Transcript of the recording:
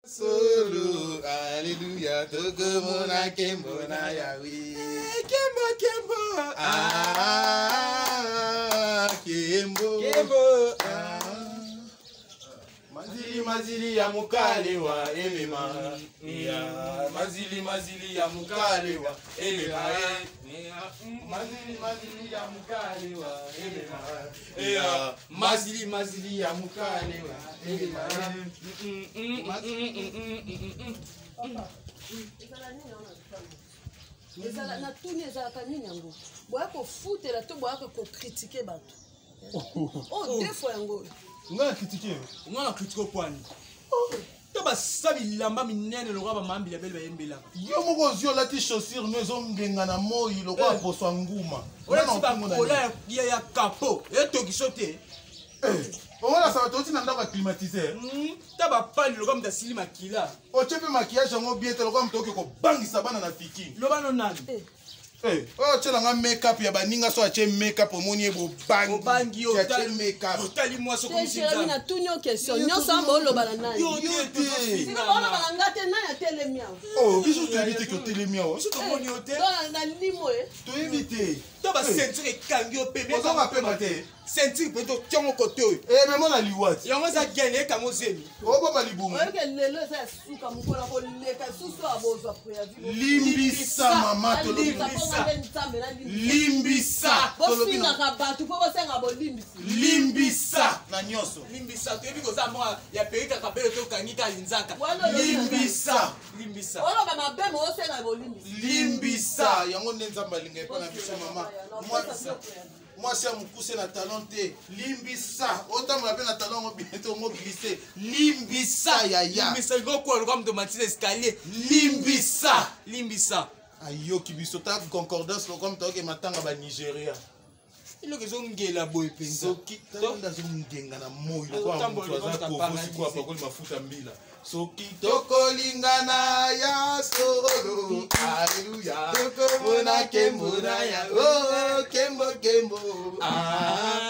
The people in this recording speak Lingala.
Solo, alléluia, tokomona kembo na Yahweh. Kembo, kembo. Ah, kembo. Kembo. Ah. Mazili mazili ya mukalewa elema. Ya mazili mazili ya mukalewa elema. eh. Mazili mazili ya mukalewa elema. Ya mazili mazili ya mukalewa elema. Ezala nini wana likambo? Ezala na tuni, ezalaka nini yango? Boya kofutela to boyaka kokritike bato? Oyo deux fois yango oyo. Nga na critique. Nga na critique opwani to basa bilamba minene lokola bamambila bele bayembelaka. Yo moko ozwi, olati chaussure no ezongenga na moi lokola poso ya nguma. Olati bakola ya kapo etokiso te. Omona saba toti na ndako ya climatiseur. Ta bapali lokola moto asili makila. Otie mpe maquillage yango bien te, lokola moto oke kobangisa bana na fiki. Loba no nani? Oyo otielanga make-up ya baninga, so atie make-up, omoni ye, bobangi. Obangi. Atie make-up. Otali mwasi. Te, Jérémi, natuni yo question nyonso amba oloba na nani? Yo te. Sika baoloba na nga te, nani atelemi awa? Oh, biso toyebi te ke otelemi awa. Biso tomoni yo te. Donc na limo e. Toyebi te. To baceinture ekangi yo pembe. Ozonga pema te. Ceinture mpe totiongo kote oyo. Memo na liwati. Yango eza gene ekango zemi. Oboma libumu. Oyoke, lelo eza ya suka, mokolo ya koleka susu abozwa préavis. Limbisa mama, tolobi. Limbisa mpo nga nde Nzambe nalimbisa. Limbisa, tolobi Bofingaka bato mpo bosenga bolimbisi. Limbisa na nyonso. Limbisa, toyebi koza moko ya peri kaka bele tokangi kaka linzaka. Wana olobi na nani? Limbisa. Limbisa. Oloba mabe mo osenga bolimbisi. Limbisa, yango nde Nzambe alinga epa na biso mama. Mwasi ya mokuse na talon te, limbisa. Otambola mpe na talon yango bien te, ongo glisse. Limbisa yaya. Limbisa, likokola lokola moto matisa escalier. Limbisa. Limbisa. Ayoki biso ta concordance lokola moto ayoki matanga banigéria. Eloko ezongela boye mpenza. Soki tanda azongenga na moi lokola moto aza kovo sikoyo apakoli mafuta mbila. Soki tokolingana ya solo, aleluya, tokomona kembo na ya o kembo kembo. Ah.